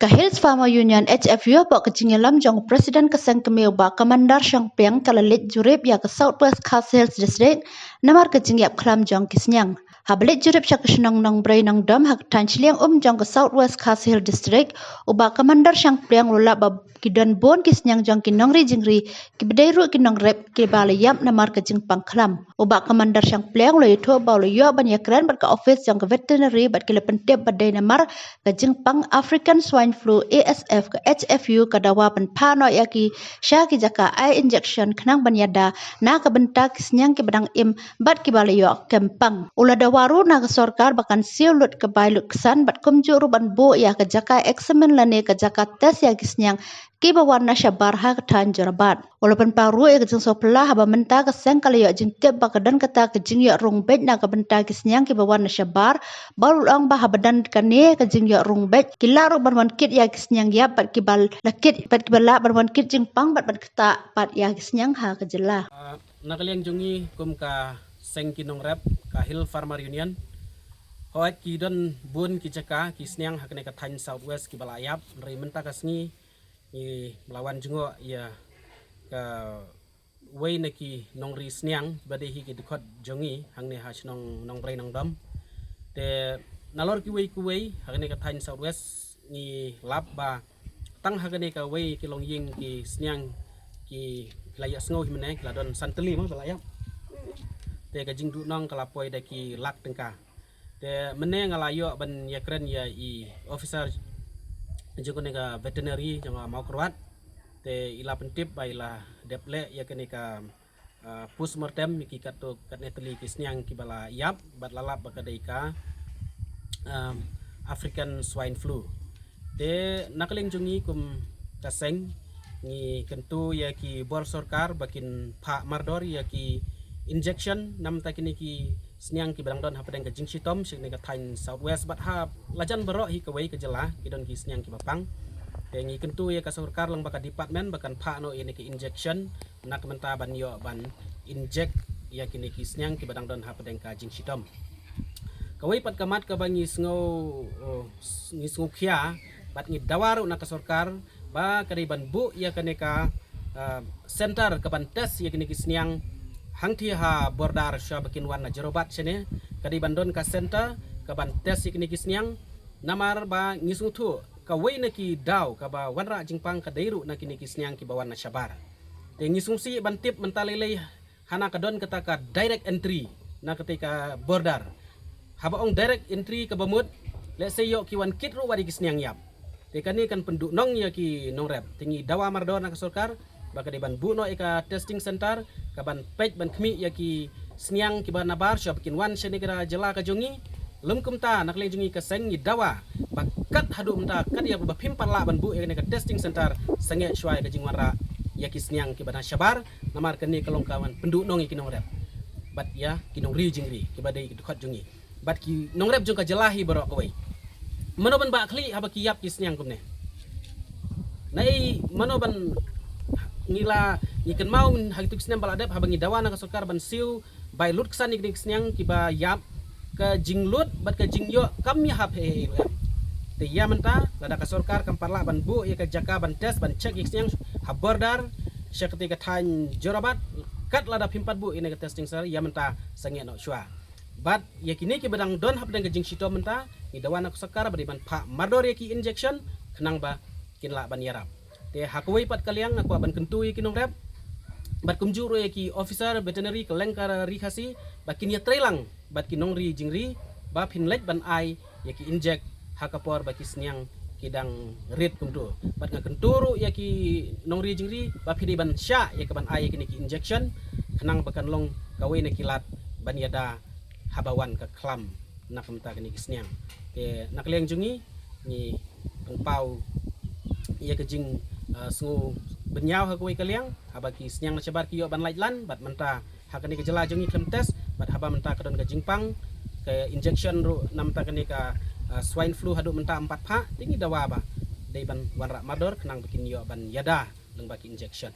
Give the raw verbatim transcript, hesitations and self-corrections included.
Ka Hills Farmer Union, H F U, hapoh ka jingïalam jong u President ka seng kmie u Bah Commander Shangpliang, ka la leit jurip ïa ka South West Khasi Hills District namar ka jingïap khlam jong ki sniang. Haba leit jurip sha ka shnong Nongbrei Nongdom ha ka thaiñ Shiliang Um jong ka South West Khasi Hills District, u Bah Commander Shangpliang u la lap ba ki don bun ki sniang jong ki nongri jingri, kiba dei ruh ki nongrep, kiba la ïap namar ka jingpang khlam. U Bah Commander Shangpliang u la ïathuh ba u la ïoh ban ïakren bad ka office jong ka veterinary bad ki la pyntip ba dei namar ka jingpang African Swine Flu, A S F, ka H F U ka dawa ban phah noh ïa ki sha ki jaka ai injection khnang ban ïada na ka bynta ki sniang kiba dang im bad kiba la ïoh kem pang. U la dawa ruh na ka sorkar ba kan siew lut ka bai lutksan bad kumjuh ruh ban buh ïa ka jaka examine lane ka jaka test ïa ki sniang kiba wan na shabar ha ka thaiñ Jorabat. U la pynpaw ruh ïa ka jingsngewphylla haba mynta ka seng ka la ïoh jingtip ba ka don kata ka jingïoh rung beit na ka bynta ki sniang kiba wan na shabar, ba u la ong ba haba don kane ka jingïoh rung beit, ki lah ruh ban wan kit ïa ki sniang ïap bad kiba la kit bad kiba lah ban wan kit jingpang bad ban ktah pat ïa ki sniang ha ka jylla. Ah, na ka liang jong ngi kum ka seng ki nongrep ka Hill Farmer Union, hooid ki don bun ki jaka ki sniang ha kane ka thaiñ South West kiba la ïap, hynrei mynta ka sngi ngi la wan jngoh ïa kawei na ki nongri sniang ba dei hi ki dkhot jong ngi hangne ha shnong Nongbrei Nongdom. Te nalor kiwei kiwei ha kane ka thaiñ South West ngi lap ba tang ha kane kawei ki longïing ki sniang ki la ïa sngew hi mynne ki la don san tylli mo ba la ïap. Te ka jingduhnong ka la poi da ki lak tyngka. Te mynne nga la ïoh ban ïakren ïa i officer jong kane ka veterinary jong ka Mawkyrwat. Te i la pyntip ba i la dep leh ïa kane ka, ah, postmortem ïa ki katto katne tylli ki sniang kiba la ïap bad la lap ba ka dei ka, um, African Swine Flu. Te na ka liang jong ngi kum ka seng ngi kyntu ïa ki bor sorkar ba kin phah mardor ïa ki injection namar ta kine ki sniang kiba dang don hapdeng ka jingshitom sha kane ka thaiñ South West bad ha lajan baroh hi kawei ka jylla ki don ki sniang kiba pang. Te ngi kyntu ïa ka sorkar lang bad ka department ba kan phah noh ïa kine ki injection na ka bynta ban ïoh ban inject ïa kine ki sniang kiba dang don hapdeng ka jingshitom. Kawei pat ka mat kaba ngi sngew, uh, ngi sngewkhia bad ngi dawa ruh na ka sorkar ba ka dei ban buh ïa kane ka, uh, center ka ban test ïa kine ki sniang hangthie ha border sha ba kin wan na Jorabat shane, ka dei ban don ka center ka ban test ïa kine ki sniang. Namar ba ngi sngewthuh kawei na ki daw kaba wanrah jingpang ka dei ruh na kine ki sniang kiba wan na shabar. Te ngi sngewsih ban tip mynta lei lei hana ka don kata ka direct entry na kata ka border. Haba ong direct entry kaba mut, let's say ïoh ki wan kit ruh wat ïa ki sniang ïap. Te kane kan pynduhnong ïa ki nongrep. Te ngi dawa mardor na ka sorkar ba ka dei ban buh noh ïa ka testing center ka ban peit ban khmih ïa ki sniang kiba nabar sha ba kin wan shane ka jylla ka jong ngi. Lym kumta na ka liang jong ngi ka seng ngi dawa ba kat haduh mynta kat ïa ba phim pat lah ban buh ïa kane ka testing center sangeh shuwa ïa ka jingwanrah ïa ki sniang kiba na shabar. Namar kane ka long ka ban pynduhnong ïa ki nongrep bad ïa ki nongri jingri kiba dei ki dkhot jong ngi bad ki nongrep jong ka jylla hi baroh kawei. Mano ban bah khlieh haba ki ïap ki sniang kumne? Naei mano ban ngi la ngi kynmaw ha kitu ki snem ba la dep haba ngi dawa na ka sorkar ban siew bai lutksan ïa kine ki sniang kiba ïap, ka jinglut bad ka jingïoh kam ïahap hei hei ruh em. Te ïa mynta lada ka sorkar kam pat lah ban buh ïa ka jaka ban test ban check ïa ki sniang ha border sha kata ka thaiñ Jorabat, kat lada phim pat buh ïa kane ka testing center ïa mynta sangeh noh shuwa. Bad ïa kine kiba dang don hapdeng ka jingshitom mynta ngi dawa na ka sorkar ba dei ban phah mardor ïa ki injection khnang ba kin lah ban ïarap. Te ha kawei pat ka liang nga kwah ban kyntu ïa ki nongrep bad kumjuh ruh ïa ki officer veterinary kylleng ka Ri Khasi ba kin ïatreilang bad ki nongri jingri ba phin leit ban ai ïa ki inject ha ka por ba ki sniang ki dang rit kumtu. Bad nga kyntu ruh ïa ki nongri jingri ba phi dei ban shah ïa ka ban ai ïa kine ki injection khnang ba kan long kawei na ki lad ban ïada haba wan ka khlam na ka bynta kine ki sniang. Te na ka liang jong ngi ngi pynpaw ïa ka jing, uh, sngew bynñiaw ha kawei ka liang haba ki sniang na shabar ki ïoh ban lait lan bad mynta ha kane ka jylla jong ngi khlem test bad haba mynta ka don ka jingpang ka injection ruh na mynta kane ka, uh, swine flu haduh mynta em pat phah, te ngi dawa ba dei ban wanrah mardor khnang ba kin ïoh ban ïada lyngba ki injection.